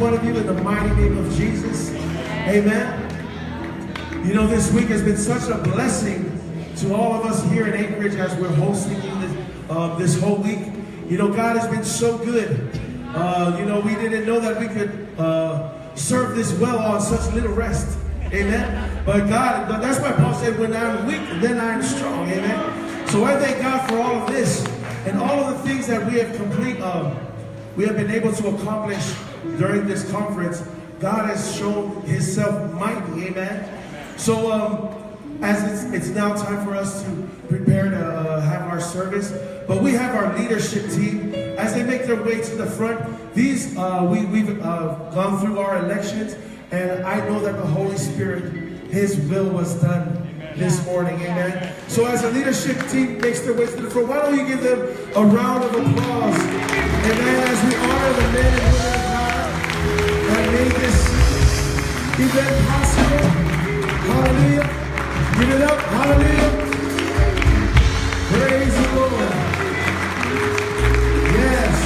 one of you in the mighty name of Jesus. Amen. You know, this week has been such a blessing to all of us here in Anchorage as we're hosting you this whole week. You know, God has been so good. You know, we didn't know that we could serve this well on such little rest. Amen. But God, that's why Paul said, when I'm weak, then I'm strong. Amen. So I thank God for all of this and all of the things that we have we have been able to accomplish during this conference. God has shown himself mighty. Amen. So as it's now time for us to prepare to have our service, but we have our leadership team as they make their way to the front. These we've gone through our elections, and I know that the Holy Spirit, His will was done this morning. Amen. So as the leadership team makes their way to the front, why don't you give them a round of applause? Amen. As we honor the men and women of God that made this event possible. Hallelujah. Give it up. Hallelujah. Praise the Lord. Yes.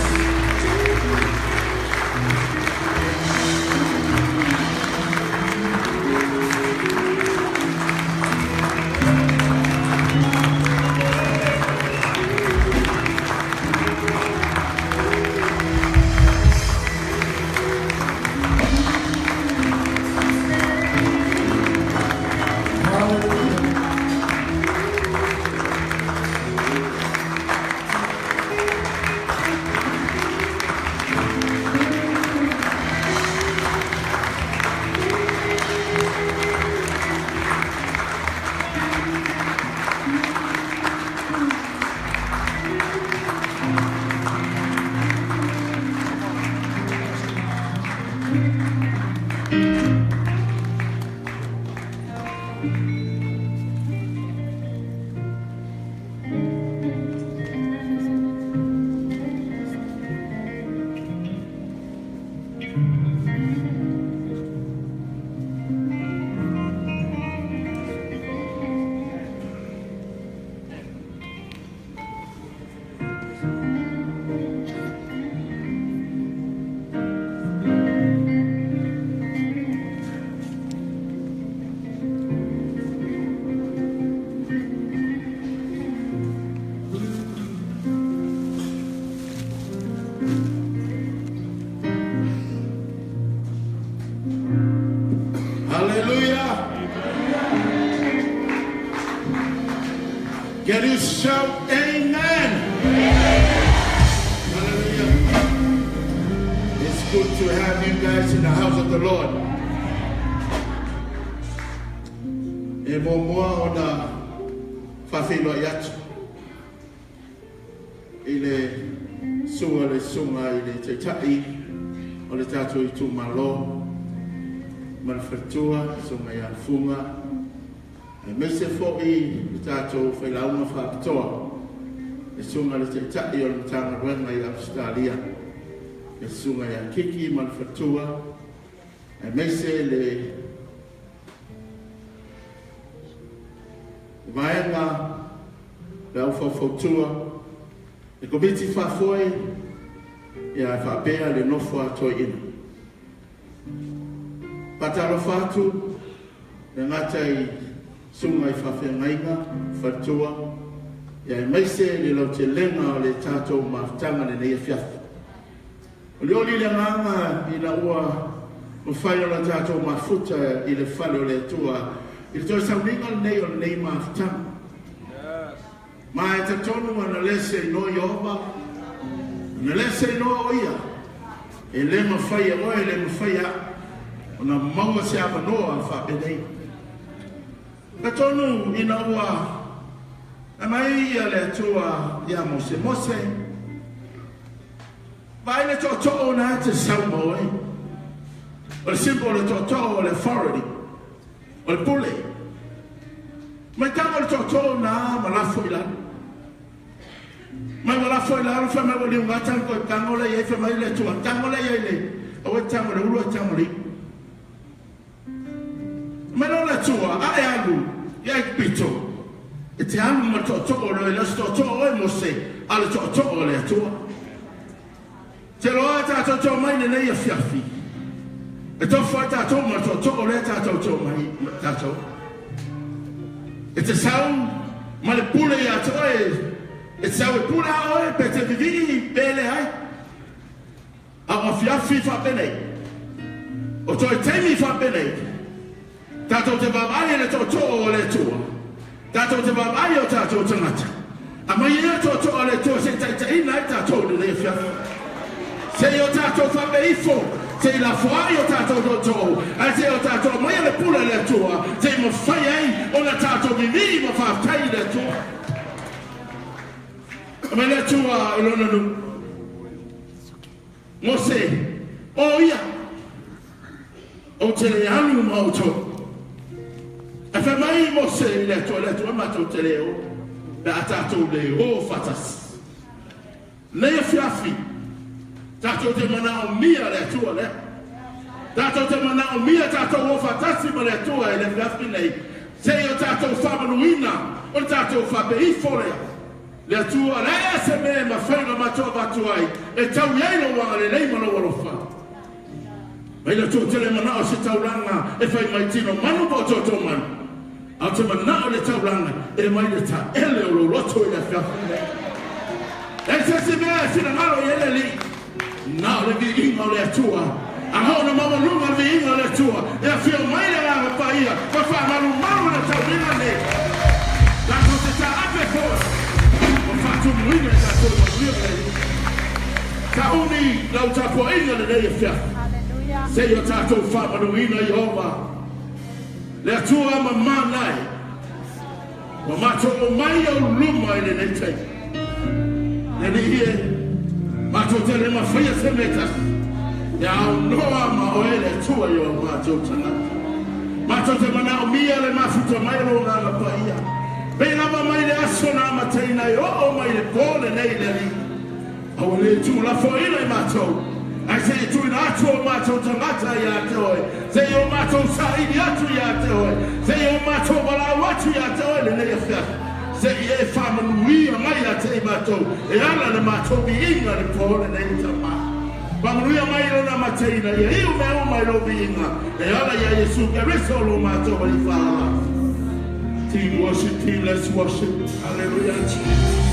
Hallelujah. Hallelujah. Can you shout amen? Hallelujah. It's good to have you guys in the house of the Lord. E muamua ona faafeiloai atu i le susuga le susuga i le taitai o le tatou itumalo ma le faletua susuga ia Fuga aemaise foi le tatou failauga faapitoa le susuga le taitai o le Matagaluega i Ausetalia le susuga ia Kiki ma le faletua aemaise le vaega le aufaufautua le komiti faafoe ia faapea le nofo a toeaina. Faatalofa atu le gata i susuga i faafeagaiga faletua ia aemaise le lautelega o le tatou mafutaga lenei afiafi. O le oli le agaga ina ua mafai ona tatou mafuta i le fale o le Atua i le toe sauniga lenei o lenei mafutaga. Ma e talitonu ana le se igoa Ieova, ana le se igoa o ia, e le mafai e oe, e le mafai e au ona maua se avanoa faapenei. Talitonu ina ua aumai ia le Atua ia Mose, Mose, vaai le tootoo na te sau ma oe. O le symbol o le tootoo o le authority, o le pule. Mai tago le tootoo na ma lafo i lalo. Mai ma lafo i lalo, fai mai ua liuga tango e tango le iai, fai mai le Atua, tango le iai le, aua e tango le ulu e tango le iu. Mai loa le Atua, ae alu i Aikupito, e te alu ma le tootoo o le oe, le o se tootoo oe Mose, a o le tootoo o le Atua. Te loa tatou to mai lenei afiafi. E tofu ai tātou ma tootoo lea tātou te o mai tātou. E te sau ma le pule ia te oe, e te sau e pule a oe, pe te vivii pe le ai. A o afiafi faapenei. O toe taimi faapenei. Tātou te vaavaai i le tootoo o le Atua. Tātou te vaavaai i o tātou tagata. Aumai ia tootoo a le Atua se i taitaiina ai tātou i lenei afiafi. Se i o tātou faape ifo, se i lafoai o tātou tootoo, ae se i o tātou aumaia le pule a le Atua, se i mafai ai ona tātou vivii ma faafetai i le Atua. Aumai le Atua i Lona nuu. Mose, o ia, ou te le alu ma outou. Ae fai mai Mose i le Atua, Le Atua, matou te le o, pe a tatou le o faatasi. Nei afiafi, tatou te manaomia le Atua lea. Tatou te manaomia tatou o faatasi ma le Atua i le afiafi nei, se i o tatou faamanuina o le tatou faapeifo lea. Le Atua, leai se mea e mafai ona matou avatu ai e tau i ai lou agalelei ma lou alofa. Mai le Atua tele manao se taulaga e fai mai tino manu po o toto manu. A o te manao le taulaga e mai le taele o lou loto i le afiafi nei. Leai se isi mea e finagalo i ai le Alii, na o le viiga o le Atua. A oo na maualuga le viiga o le Atua, e afio mai le Agaga Paia ma faamalumalu le tauliga nei. Tatou te taape foi ma faatumuina i tatou manuia o le Alii. Tauni lau tapuaiga lenei afiafi, se i o tatou faamanuina Ieova, le Atua mamana e. Ua matou omai i ou luma i lenei taimi. Le Alii e, matou te le mafaia se mea e tasi, e aunoa ma oe le Atua i o matou tagata. Matou te manaomia le mafuta mai o lou Agaga Paia, pei lava mai le aso na amataina ai oo mai le po lenei le Alii. Aua ne i tuulafoaina i matou, ae se i tuuina atu o matou tagata ia te Oe, se i o matou saili atu ia te Oe, se i o matou valaau atu ia te Oe lenei afiafi, se i e faamanuia mai ia te i matou e ala le matou viiga i le po lenei tama. Faamanuia mai i lona mateina, ia iu mea uma i lou viiga e ala ia Iesu Keriso lo matou Alii Faaola. Team worship team, let's worship. Hallelujah, Jesus.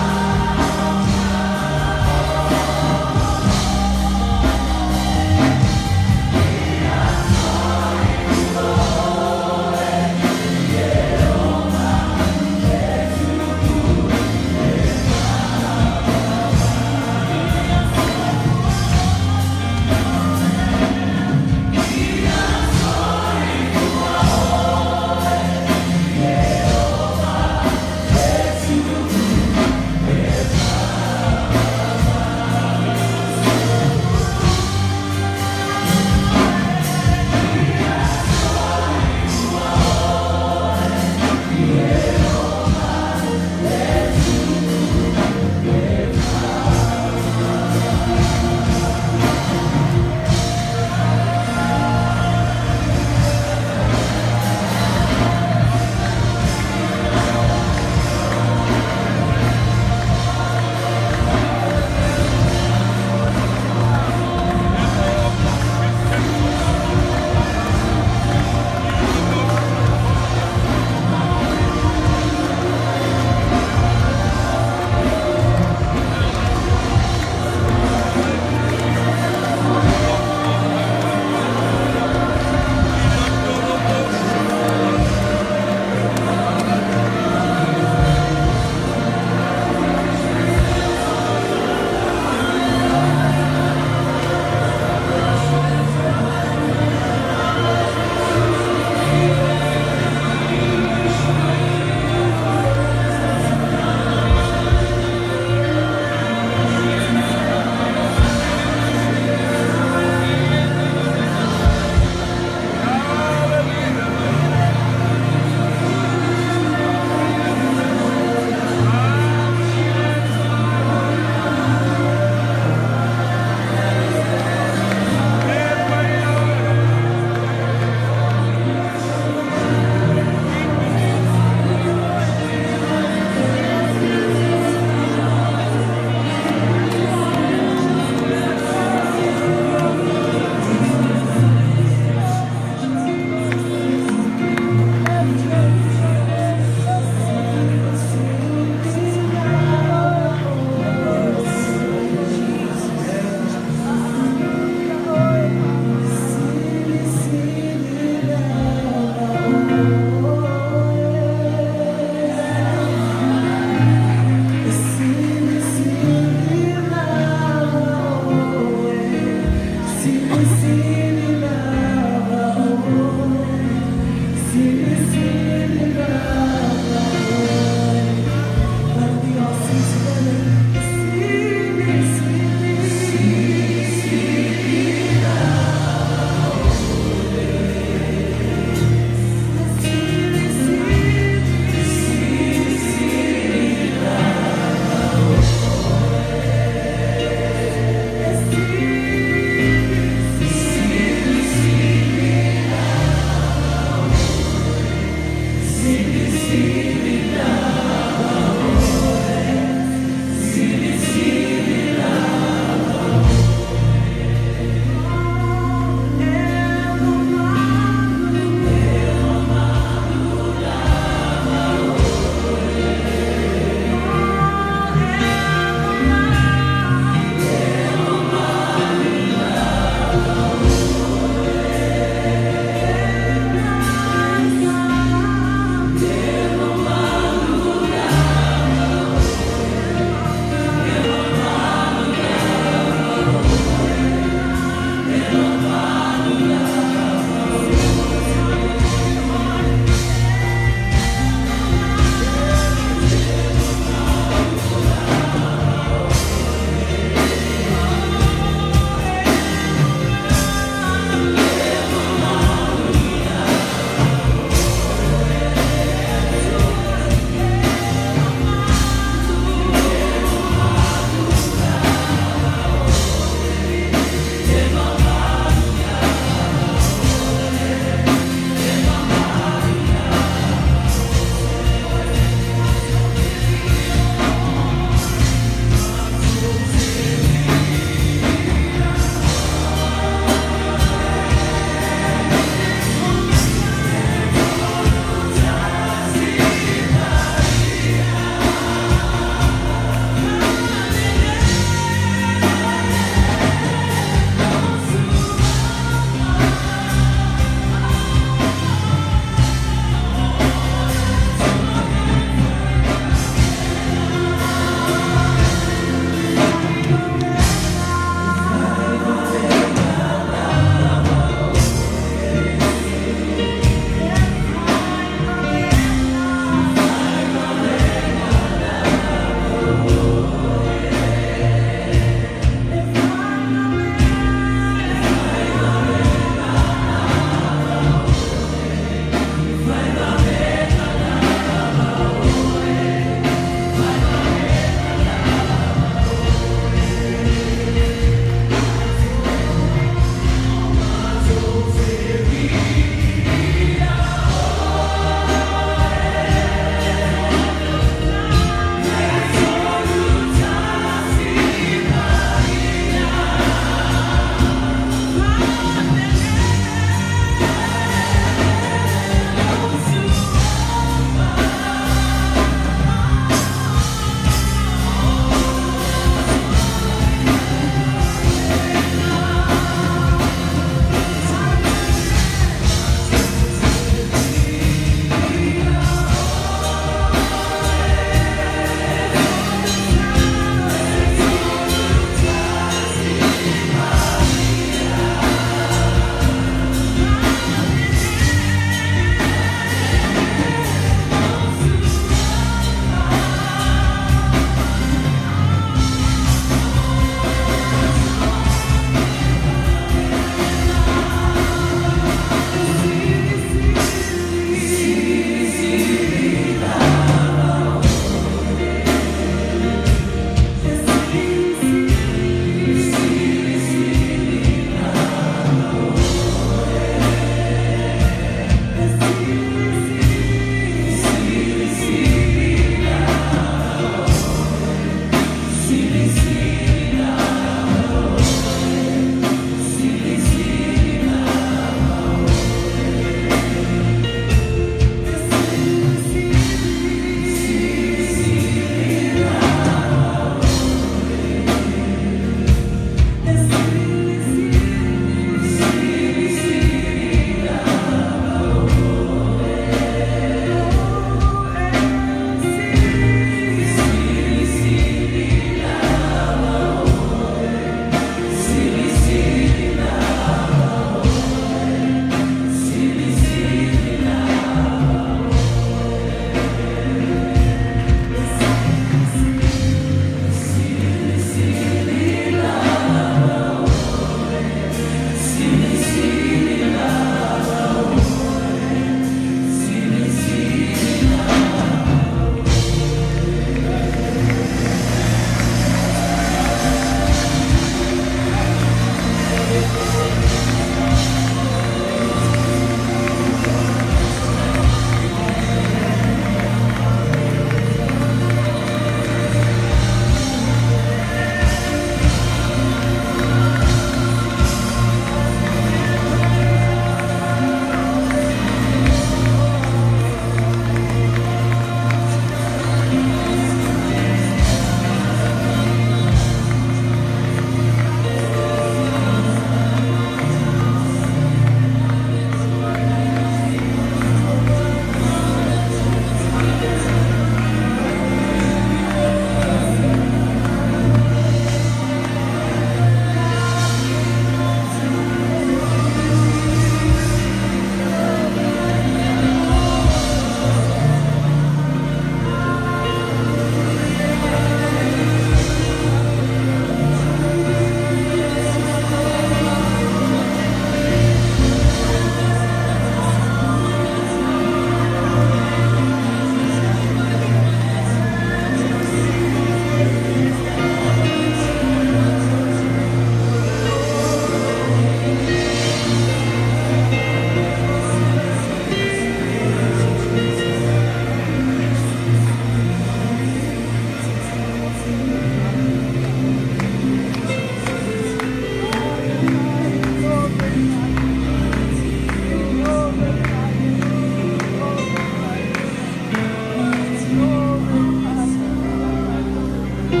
What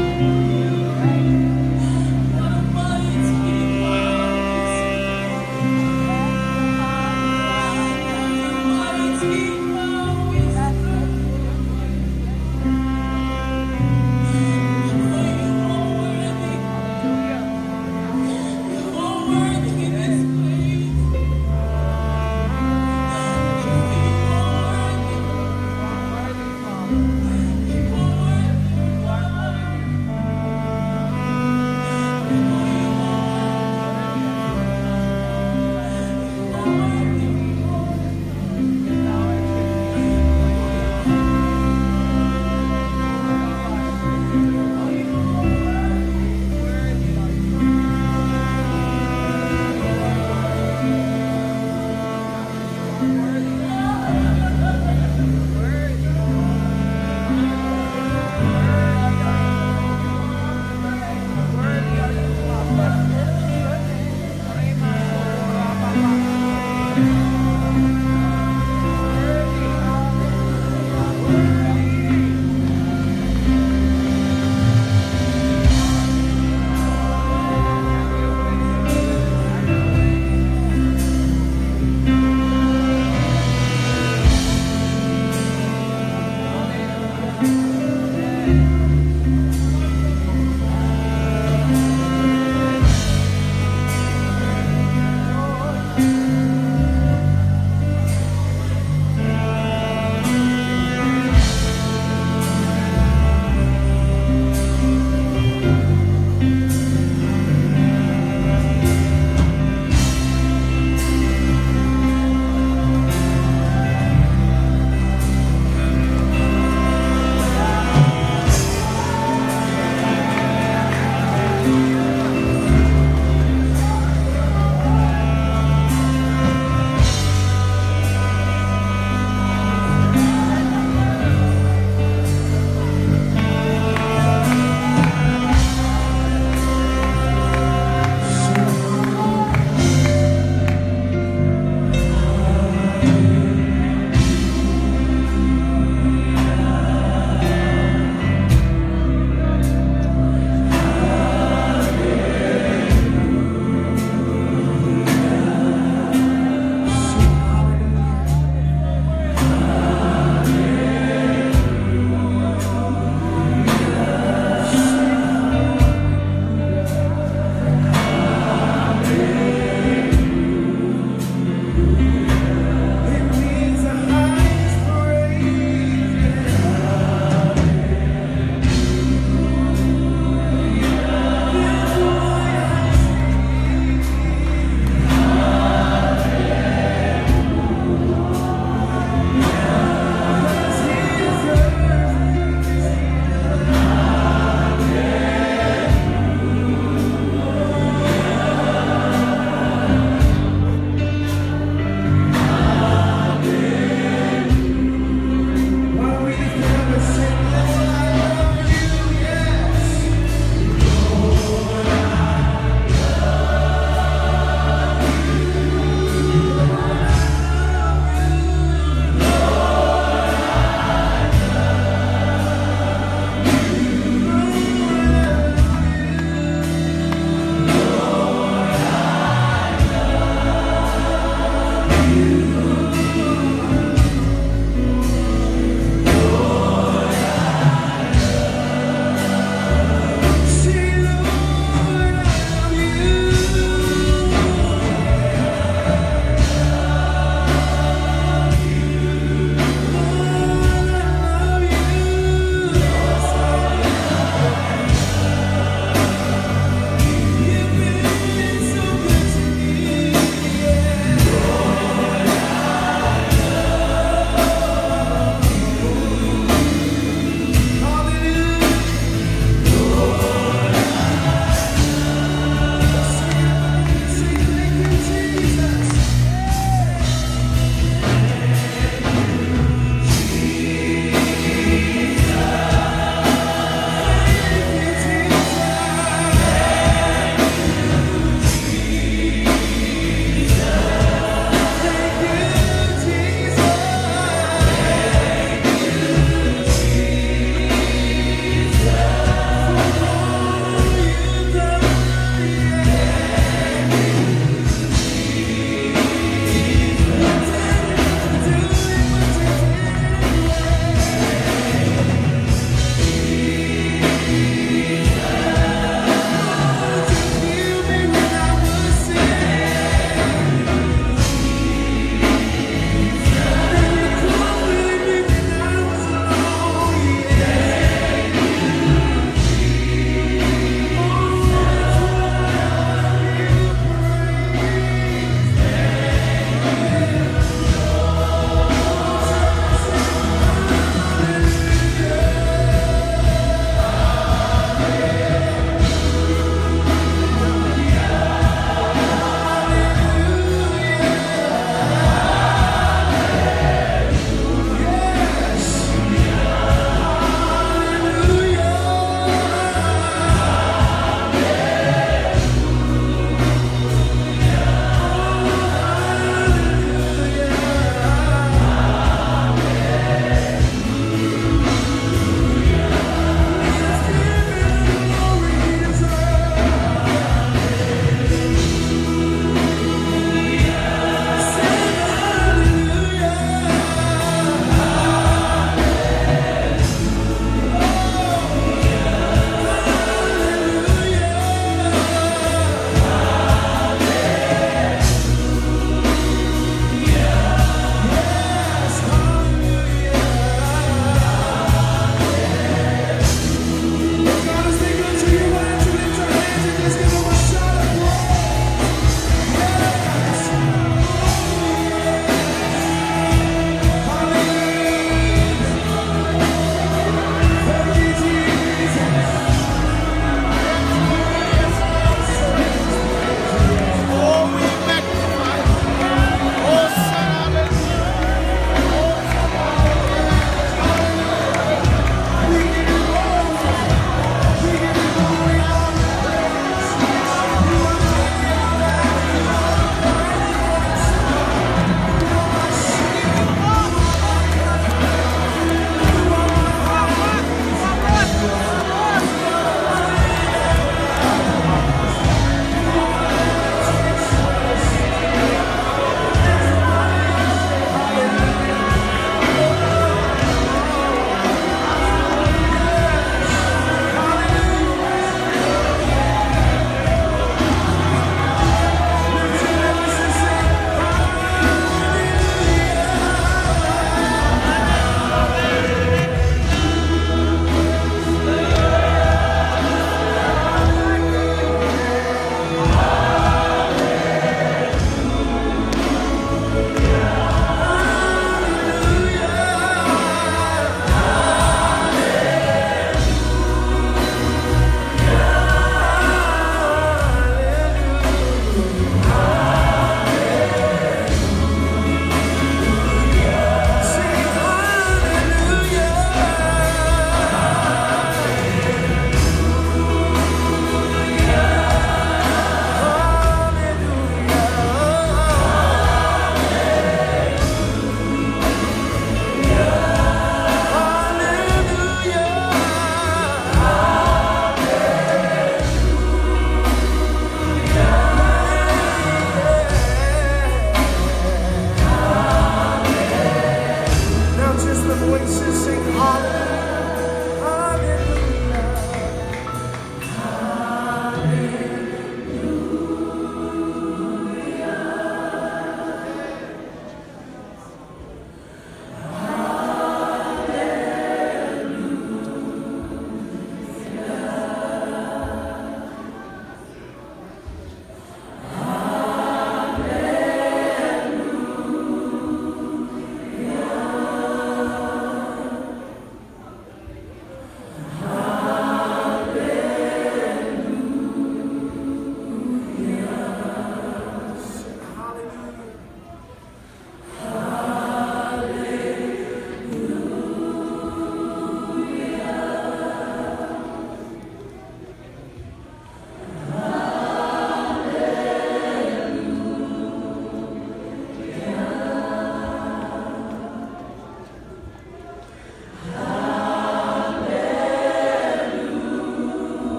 a mighty God we serve. What a mighty God we serve. For you are worthy. You are worthy in this place. For you are worthy. You are worthy, God.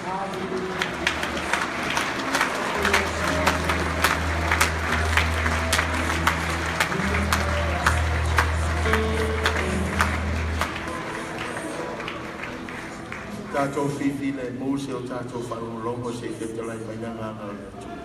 Tatou fifi le mu se o tatou faalogologo se i fetalai mai le agaga o le Atua.